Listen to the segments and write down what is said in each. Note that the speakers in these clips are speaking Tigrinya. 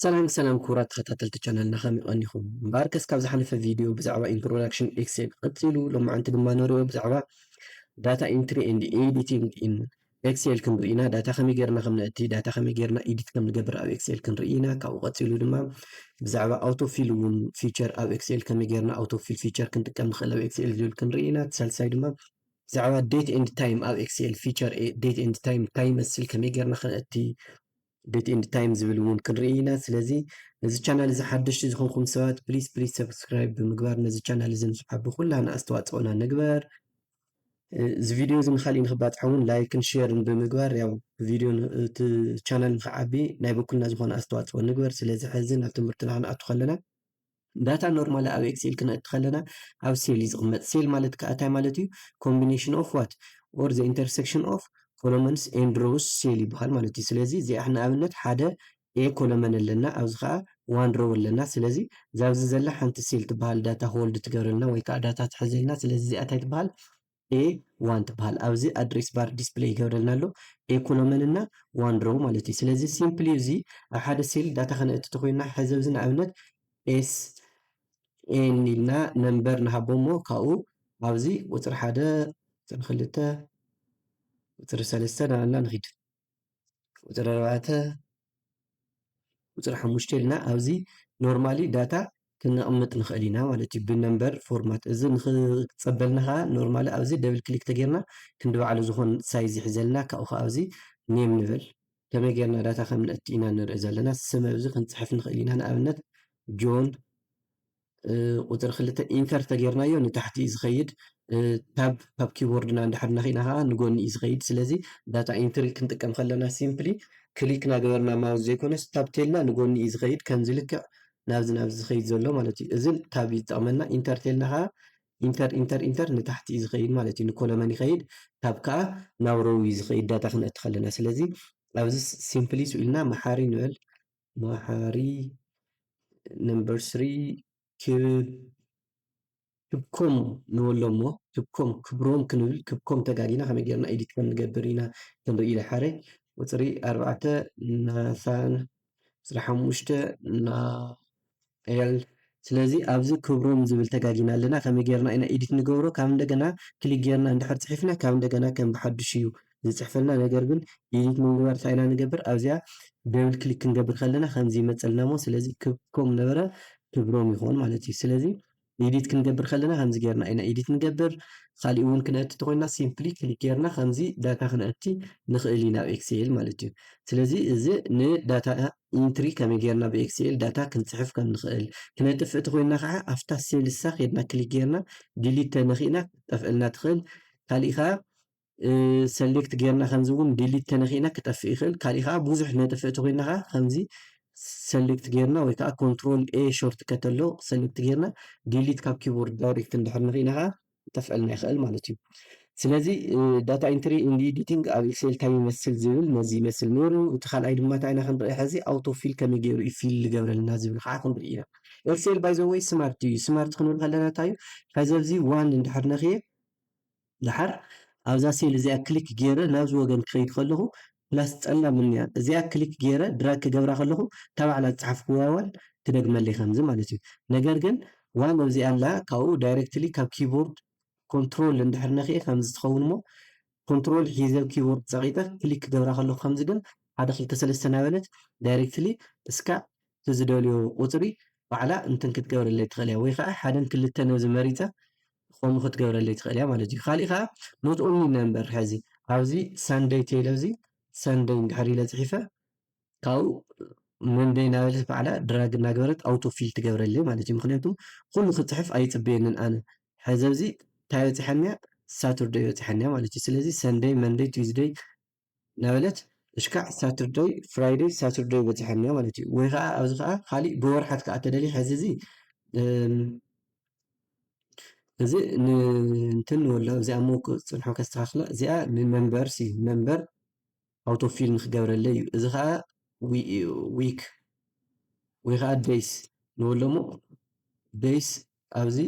ሰላም ሰላም ክቡራት ተኸታተልቲ ቻናልና ከመይ ቀኒኹም? እምበኣርከስ ካብ ዝሓለፈ ቪድዮ ብዛዕባ introduction Excel ቀጺሉ፣ ሎማዓንቲ ድማ ንሪኦ ብዛዕባ data entry and editing in Excel ክንርኢ ኢና። ዳታ ከመይ ጌርና ከም ነእቲ፣ ዳታ ከመይ ጌርና ኤዲት ከም ንገብር ኣብ Excel ክንርኢ ኢና። ካብኡ ቀጺሉ ድማ ብዛዕባ auto fill እውን feature ኣብ Excel ከመይ ጌርና auto fill feature ክንጥቀም ንኽእል ኣብ Excel ዝብል ክንርኢ ኢና። እቲ ሳልሳይ ድማ ብዛዕባ date and time ኣብ Excel feature date and time እንታይ ይመስል፣ ከመይ ጌርና ከነእቲ date and time ዝብል እውን ክንርኢ ኢና። ስለዚ ነዚ ቻናል እዚ ሓደሽቲ ዝኾንኩም ሰባት please please subscribe ብምግባር ነዚ ቻናል እዚ ምስሓቢ ኩላና ኣስተዋፅኦና ንግበር። እዚ ቪድዮ እዚ ንኻሊእ ንክባፅሕ እውን ላይክን ሼርን ብምግባር ያው ቪድዮ እቲ ቻናል ንክዓቢ ናይ በኩልና ዝኾነ ኣስተዋፅኦ ንግበር። ስለዚ ሕዚ ናብ ትምህርትና ክንኣቱ ከለና ዳታ ኖርማሊ ኣብ Excel ክነእቲ ከለና ኣብ ሴል እዩ ዝቕመጥ። ሴል ማለት ከዓ እንታይ ማለት እዩ? Combination of what or the intersection of columns and rows cell ይበሃል ማለት እዩ። ስለዚ እዚኣ ንኣብነት ሓደ A ኮለመን ኣለና፣ ኣብዚ ከዓ ዋን ሮው ኣለና። ስለዚ እዛ ኣብዚ ዘላ ሓንቲ ሴል ትበሃል ዳታ ሆልድ ትገብረልና ወይ ከዓ ዳታ ትሕዘልና። ስለዚ እዚኣ እንታይ ትበሃል? A one ትበሃል። ኣብዚ ኣድሬስ ባር ዲስፕሌይ ይገብረልና ኣሎ፣ A ኮለመን እና ዋን ሮው ማለት እዩ። ስለዚ ሲምፕሊ እዚ ኣብ ሓደ ሴል ዳታ ከነእቲ ተኮይና ሕዚ ኣብዚ ንኣብነት S N ኢልና ነምበር ንሃቦ እሞ ካብኡ ኣብዚ ቁፅሪ ሓደ፣ ቁፅሪ ክልተ፣ ቁፅሪ ሰለስተ ናበልና ንኺድ። ቁፅሪ ኣርባዕተ፣ ቁፅሪ ሓሙሽተ ኢልና ኣብዚ ኖርማሊ ዳታ ክነቕምጥ ንኽእል ኢና ማለት እዩ፣ ብነምበር ፎርማት። እዚ ንክፀበልና ከዓ ኖርማሊ ኣብዚ ደብል ክሊክ ተጌርና ክንዲ ባዕሉ ዝኾን ሳይዝ ይሕዘልና። ካብኡ ከዓ ኣብዚ ኔም ንብል፣ ከመይ ጌርና ዳታ ከም ነእቲ ኢና ንርኢ ዘለና። ስም ኣብዚ ክንፅሕፍ ንኽእል ኢና፣ ንኣብነት ጆን ቁፅሪ ክልተ ኢንተር ተጌርናዮ ንታሕቲ እዩ ዝኸይድ። ታብ ካብ ኪቦርድና እንድሕር ነኺእና ከዓ ንጎኒ እዩ ዝኸይድ። ስለዚ ዳታ ኢንትሪ ክንጥቀም ከለና ሲምፕሊ ክሊክ ናገበርና ማውስ ዘይኮነስ ታብ ቴልና ንጎኒ እዩ ዝኸይድ። ከምዚ ልክዕ ናብዚ ናብዚ ዝኸይድ ዘሎ ማለት እዩ። እዚ ታብ እዩ ዝጠቕመና። ኢንተር ቴልና ከዓ ኢንተር ኢንተር ኢንተር ንታሕቲ እዩ ዝኸይድ ማለት እዩ። ንኮለመን ይኸይድ፣ ታብ ከዓ ናብ ሮው እዩ ዝኸይድ ዳታ ክንእቲ ከለና። ስለዚ ኣብዚ ሲምፕሊ ስኢልና መሓሪ ንበል። መሓሪ ነምበር ስሪ ክብ ክብኮም ንበሎ እሞ ክብኮም ክብሮም ክንብል ክብኮም ተጋጊና ከመይ ጌርና ኤዲት ከም ንገብር ኢና ክንርኢ። ደሓረ ቁፅሪ ኣርባዕተ ናታን ቁፅሪ ሓሙሽተ ናኤል። ስለዚ ኣብዚ ክብሮም ዝብል ተጋጊና ኣለና። ከመይ ጌርና ኢና ኤዲት ንገብሮ? ካብ እንደገና ክሊክ ጌርና እንድሕር ፅሒፍና ካብ እንደገና ከም ብሓዱሽ እዩ ዝፅሕፈልና። ነገር ግን ኤዲት ንምግባር እንታይ ኢና ንገብር? ኣብዚኣ ደብል ክሊክ ክንገብር ከለና ከምዚ ይመፀልና እሞ ስለዚ ክብኮም ነበረ ክብሮም ይኾን ማለት እዩ። ስለዚ ኤዲት ክንገብር ከለና ከምዚ ጌርና ኢና ኤዲት ንገብር። ካሊእ እውን ክነእቲ ተኮይና ሲምፕሊ ክሊክ ጌርና ከምዚ ዳታ ክነእቲ ንኽእል ኢና ኣብ ኤክሴል ማለት እዩ። ስለዚ እዚ ንዳታ ኢንትሪ ከመይ ጌርና ብኤክሴል ዳታ ክንጽሕፍ ከም ንኽእል ክነጥፍእ ተኮይና ከዓ ኣብታ ሴል እሳ ኬድና ክሊክ ጌርና ዲሊት ተነኺእና ክትጠፍእልና ትኽእል። ካሊእ ከዓ ሰሌክት ጌርና ከምዚ እውን ዲሊት ተነኺእና ክጠፍእ ይኽእል። ካሊእ ከዓ ብዙሕ ነጥፍእ ተኮይና ከዓ ከምዚ ሰሌክት ጌርና ወይ ከዓ ኮንትሮል ኤ ሾርት ከት ኣሎ ሰሌክት ጌርና ዲሊት ካብ ኪቦርድ ዳይሬክት እንድሕር ንኽእና ከዓ ክጠፍአልና ይኽእል ማለት እዩ። ስለዚ ዳታ ኢንትሪ ኢን ኤዲቲንግ ኣብ ኤክሴል እንታይ ይመስል ዝብል ነዚ ይመስል ነይሩ። እቲ ካልኣይ ድማ እንታይ ኢና ክንርኢ ሕዚ ኣውቶ ፊል ከመይ ገይሩ እዩ ፊል ዝገብረልና ዝብል ከዓ ክንርኢ ኢና። ኤክሴል ባይ ዘ ወይ ስማርት እዩ። ስማርት ክንብል ከለና እንታይ እዩ? ሕዚ ኣብዚ ዋን እንድሕር ነኽየ ደሓር ኣብዛ ሴል እዚኣ ክሊክ ገይረ ናብዚ ወገን ክኸይድ ከለኹ ፕላስ ጸላም እኒኣ እዚኣ ክሊክ ገይረ ድራግ ክገብራ ከለኹ እታ ባዕላ ዝጸሓፍኩዋ ዋን ትደግመለይ ከምዚ ማለት እዩ። ነገር ግን ዋን ኣብዚኣ ኣላ ካብኡ ዳይሬክትሊ ካብ ኪቦርድ ኮንትሮል እንድሕር ነኽኤ ከምዚ ትኸውን እሞ ኮንትሮል ሒዘ ኪቦርድ ጸቒጠ ክሊክ ክገብራ ከለኹ ከምዚ ግን ሓደ ክልተ ሰለስተ እናበለት ዳይሬክትሊ እስካ እቲ ዝደልዮ ቁፅሪ ባዕላ እንትን ክትገብረለይ ትኽእል እያ። ወይ ከዓ ሓደን ክልተን ኣብዚ መሪፀ ከምኡ ክትገብረለይ ትኽእል እያ ማለት እዩ። ካሊእ ከዓ not only number ሕዚ ኣብዚ ሳንደይ ቴል ኣብዚ ሳንደይ እንድሕር ኢለ ፅሒፈ ካብኡ መንደይ እናበለት ባዕላ ድራግ እናገበረት ኣውቶ ፊል ትገብረለይ ማለት እዩ። ምክንያቱ ኩሉ ክፅሕፍ ኣይፅበየንን ኣነ። ሕዚ ኣብዚ እንታይ በፂሐንያ? ሳቱርደይ በፂሐንያ ማለት እዩ። ስለዚ ሰንደይ መንደይ ቱዝደይ እናበለት እሽካዕ ሳቱርደይ ፍራይደይ ሳቱርደይ በፂሐንያ ማለት እዩ። ወይ ከዓ ኣብዚ ከዓ ካሊእ ብወርሓት ከዓ ተደልየ ሕዚ እዚ እም፣ እዚ ንእንትን ንበሎ እዚኣ እሞ ክፅንሖ ከስተካክላ እዚኣ ንመንበር ሲ መንበር ኣውቶ ፊል ንክገብረለይ እዩ። እዚ ከዓ ዊክ ወይ ከዓ ደይስ ንበሎ እሞ ደይስ ኣብዚ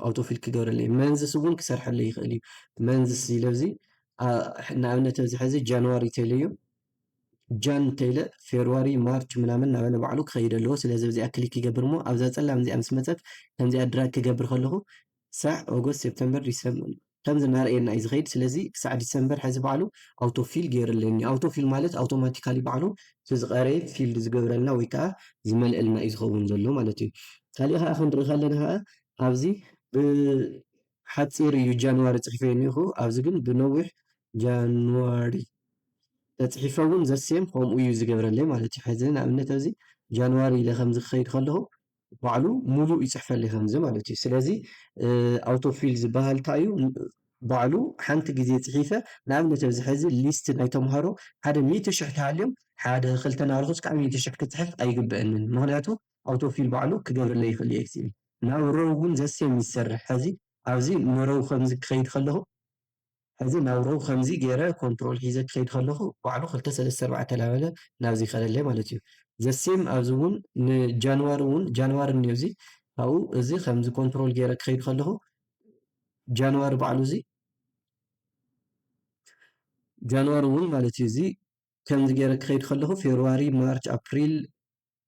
ኣውቶ ፊል ክገብረለይ መንዝስ እውን ክሰርሐለይ ይኽእል እዩ። መንዝስ ኢለ ኣብዚ ንኣብነት እዚ ሕዚ ጃንዋሪ ተለዩ ጃን እንተኢለ ፌብርዋሪ፣ ማርች ምናምን እናበለ ባዕሉ ክኸይድ ኣለዎ። ስለዚ ኣብዚኣ ክሊክ ይገብር እሞ ኣብዛ ጸላም እዚኣ ምስ መጸት ከምዚኣ ድራግ ክገብር ከለኹ ሳዕ፣ ኦገስት፣ ሴፕተምበር፣ ዲሰምበር ከምዚ እናረኣየና እዩ ዝኸይድ። ስለዚ ክሳዕ ዲሰምበር ሕዚ ባዕሉ ኣውቶ ፊል ገይርለኒ። ኣውቶ ፊል ማለት ኣውቶማቲካሊ ባዕሉ እቲ ዝቐረየ ፊልድ ዝገብረልና ወይ ከዓ ዝመልእልና እዩ ዝኸውን ዘሎ ማለት እዩ። ካሊእ ከዓ ክንርኢ ከለና ከዓ ኣብዚ ብሓፂር እዩ ጃንዋሪ ፅሒፈ እኒኹ፣ ኣብዚ ግን ብነዊሕ ጃንዋሪ ተፅሒፈ እውን ዘሴም ከምኡ እዩ ዝገብረለይ ማለት እዩ። ሕዚ ንኣብነት ኣብዚ ጃንዋሪ ኢለ ከምዚ ክኸይድ ከለኹ ባዕሉ ሙሉእ ይፅሕፈልይ ከምዚ ማለት እዩ። ስለዚ ኣውቶ ፊል ዝበሃል እንታይ እዩ? ባዕሉ ሓንቲ ግዜ ፅሒፈ ንኣብነት ኣብዚ ሕዚ ሊስት ናይ ተምሃሮ ሓደ ሚእቲ ሽሕ ተሃልዮም ሓደ ክልተ ናብርኹ እስካብ ሚእቲ ሽሕ ክፅሕፍ ኣይግበአንን። ምክንያቱ ኣውቶ ፊል ባዕሉ ክገብርለይ ይኽእል እዩ ኤክስኤል። ናብ ሮው እውን ዘሴም ይሰርሕ። ሕዚ ኣብዚ ንሮው ከምዚ ክኸይድ ከለኹ ሕዚ ናብ ሮው ከምዚ ገይረ ኮንትሮል ሒዘ ክኸይድ ከለኹ ባዕሉ ክልተ ሰለስተ ኣርባዕተ እናበለ ናብዚ ይኸደለይ ማለት እዩ። ዘሴም ኣብዚ እውን ንጃንዋሪ እውን ጃንዋሪ እኒኦ እዚ ካብኡ እዚ ከምዚ ኮንትሮል ገይረ ክኸይድ ከለኹ ጃንዋሪ ባዕሉ እዚ ጃንዋሪ እውን ማለት እዩ እዚ ከምዚ ገይረ ክኸይድ ከለኹ ፌብርዋሪ፣ ማርች፣ ኣፕሪል፣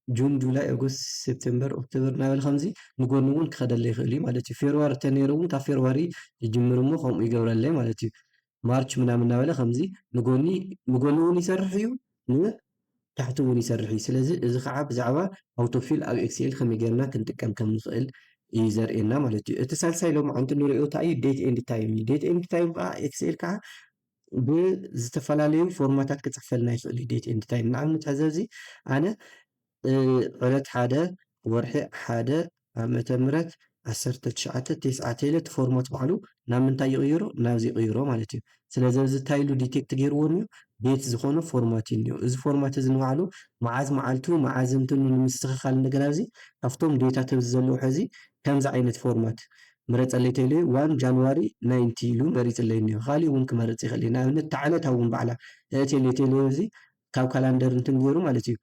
ጁን፣ ጁላይ፣ ኦገስት፣ ሴፕቴምበር፣ ኦክቶበር እናበለ ከምዚ ንጎኒ እውን ክኸደለ ይኽእል እዩ ማለት እዩ። ፌብርዋሪ እንተነይሩ እውን ካብ ፌብርዋሪ ይጅምር እሞ ከምኡ ይገብረለይ ማለት እዩ። ማርች ምናምን እናበለ ከምዚ ንጎኒ ንጎኒ እውን ይሰርሕ እዩ፣ ንታሕቲ እውን ይሰርሕ እዩ። ስለዚ እዚ ከዓ ብዛዕባ ኣውቶፊል ኣብ ኤክስኤል ከመይ ጌርና ክንጥቀም ከም ንኽእል እዩ ዘርእየና ማለት እዩ። እቲ ሳልሳይ ሎማዓንቲ ንሪኦ እንታይ እዩ? ዴት ኤንድ ታይም እዩ። ዴት ኤንድ ታይም ከዓ ኤክስኤል ከዓ ብዝተፈላለዩ ፎርማታት ክፅሕፈልና ይኽእል እዩ። ዴት ኤንድ ታይም ንኣብነት ሕዚ ኣብዚ ኣነ ዕለት ሓደ ወርሒ ሓደ ዓመተ ምህረት ዓሰርተ ትሽዓተ ተስዓተ ኢለ እቲ ፎርማት ባዕሉ ናብ ምንታይ ይቕይሮ? ናብዚ ይቕይሮ ማለት እዩ። ስለዚ ኣብዚ እንታይ ኢሉ ዲቴክት ገይርዎ እኒኦ? ዴት ዝኾነ ፎርማት እዩ እኒኦ። እዚ ፎርማት እዚ ንባዕሉ መዓዝ መዓልቱ መዓዝ እንትኑ ንምስትኽኻል እንደገና ኣብዚ ካብቶም ዴታት ኣብዚ ዘለዉ ሕዚ ከምዚ ዓይነት ፎርማት ምረፀለይ ቴሌ ዋን ጃንዋሪ ናይንቲ ኢሉ መሪፅለይ እኒኦ። ካሊእ እውን ክመርፅ ይኽእል እዩ። ንኣብነት እታ ዕለታ እውን ባዕላ እቲ ቴሌ ቴሌ እዚ ካብ ካላንደር እንትን ገይሩ ማለት እዩ።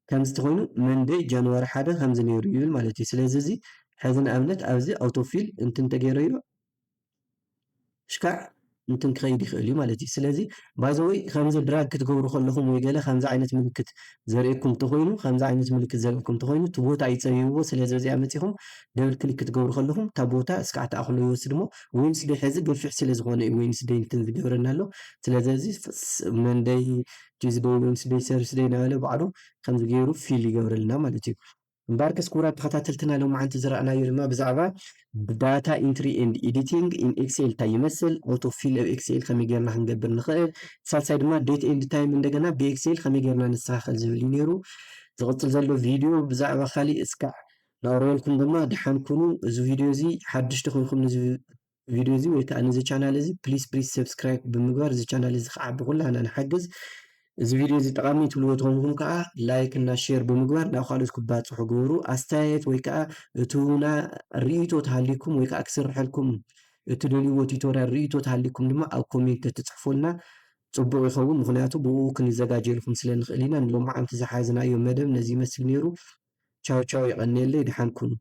ከምዚ ተኾይኑ መንደይ ጃንዋሪ ሓደ ከምዚ ነይሩ ይብል ማለት እዩ። ስለዚ እዚ ሕዚ ንኣብነት ኣብዚ ኣውቶፊል እንትን ተገይረዮ ሽካዕ እንትን ክኸይድ ይኽእል እዩ ማለት እዩ። ስለዚ ባይዘወይ ከምዚ ድራግ ክትገብሩ ከለኹም ወይ ገለ ከምዚ ዓይነት ምልክት ዘርእየኩም እንተኾይኑ ከምዚ ዓይነት ምልክት ዘርእየኩም እንተኾይኑ እቲ ቦታ ይፀብይዎ። ስለዚ በዚኣ መፂኹም ደብል ክሊክ ክትገብሩ ከለኹም እታ ቦታ እስካዕ ተኣኽሎ ይወስድ እሞ ዌንስደይ ሕዚ ገፊሕ ስለ ዝኾነ እዩ ዌንስደይ እንትን ዝገብረና ኣሎ። ስለዚ እዚ መንደይ ቲዩዝደይ ዌንስደይ ሰርስደይ እናበለ ባዕሉ ከምዚ ገይሩ ፊል ይገብረልና ማለት እዩ። እምበኣርከስ ክቡራት ተኸታተልትና ሎማዓንቲ ዝረኣናዮ ድማ ብዛዕባ ዳታ ኢንትሪ ኤንድ ኤዲቲንግ ኢን ኤክስኤል እንታይ ይመስል፣ ኣውቶ ፊል ኣብ ኤክስኤል ከመይ ጌርና ክንገብር ንኽእል፣ ሳልሳይ ድማ ዴት ኤንድ ታይም እንደገና ብኤክስኤል ከመይ ጌርና ነስተኻኸል ዝብል እዩ ነይሩ። ዝቕፅል ዘሎ ቪድዮ ብዛዕባ ካሊእ እስካዕ ነቕርበልኩም ድማ ደሓን ኩኑ። እዚ ቪድዮ እዚ ሓድሽ ተኾይንኩም ነዚ ቪድዮ እዚ ወይ ከዓ ነዚ ቻናል እዚ ፕሊስ ፕሊስ ሰብስክራይብ ብምግባር እዚ ቻናል እዚ ክዓቢ ኩላና ንሓግዝ። እዚ ቪድዮ እዚ ጠቓሚ ትብልዎ ተኾንኩም ከዓ ላይክ እና ሼር ብምግባር ናብ ካልኦት ክባፅሑ ግበሩ። ኣስተያየት ወይ ከዓ እትህቡና ርእይቶ ተሃሊኩም ወይ ከዓ ክስርሐልኩም እትደልይዎ ቱቶሪያል ርእይቶ ተሃሊኩም ድማ ኣብ ኮሜንት ተትፅሕፉልና ፅቡቕ ይኸውን። ምኽንያቱ ብኡ ክንዘጋጀልኩም ስለ ንኽእል ኢና። ንሎማዓንቲ ዝሓዝናዮ መደብ ነዚ ይመስል ነይሩ። ቻው ቻው፣ የቐንየለይ፣ ደሓን ኩኑ።